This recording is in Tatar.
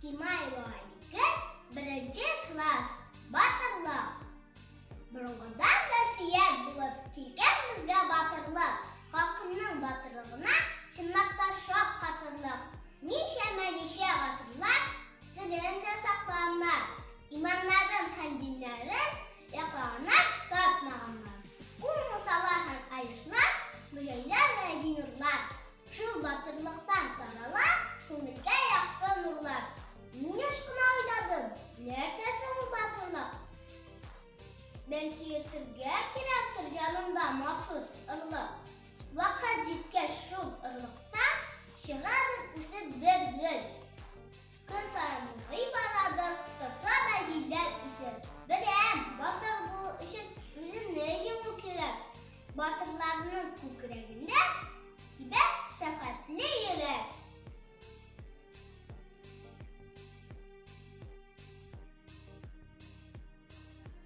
Тимаева Айгөл, беренче класс, батырлык. Борынгыдан васыять булып килгән безгә батырлык. Халкымның батырлыгына чынлап та шаккатырлык. Ничәмә ничә гасырлар телен дә саклаганнар, иманнарын һәм диннәрен яклаганнар, сатмаганнар. Ул Мусалар һәм Алишлар, Мөҗәйләр вә Зинурлар. Шул батырлыктан тарала күңелгә якты нурлар. Мин еш кына уйладым, нәрсә соң ул батырлык? Бәлки йөртергә кирәктер җанымда махсус орлык. Вакыт җиткәч шул орлыктан чыгадыр үсеп бер гөл. Көн саен ныгый барадыр, торса да җилләр исеп. Беләм, батыр булу өчен үзеңне җиңү кирәк. Батырларның күкрәгенә.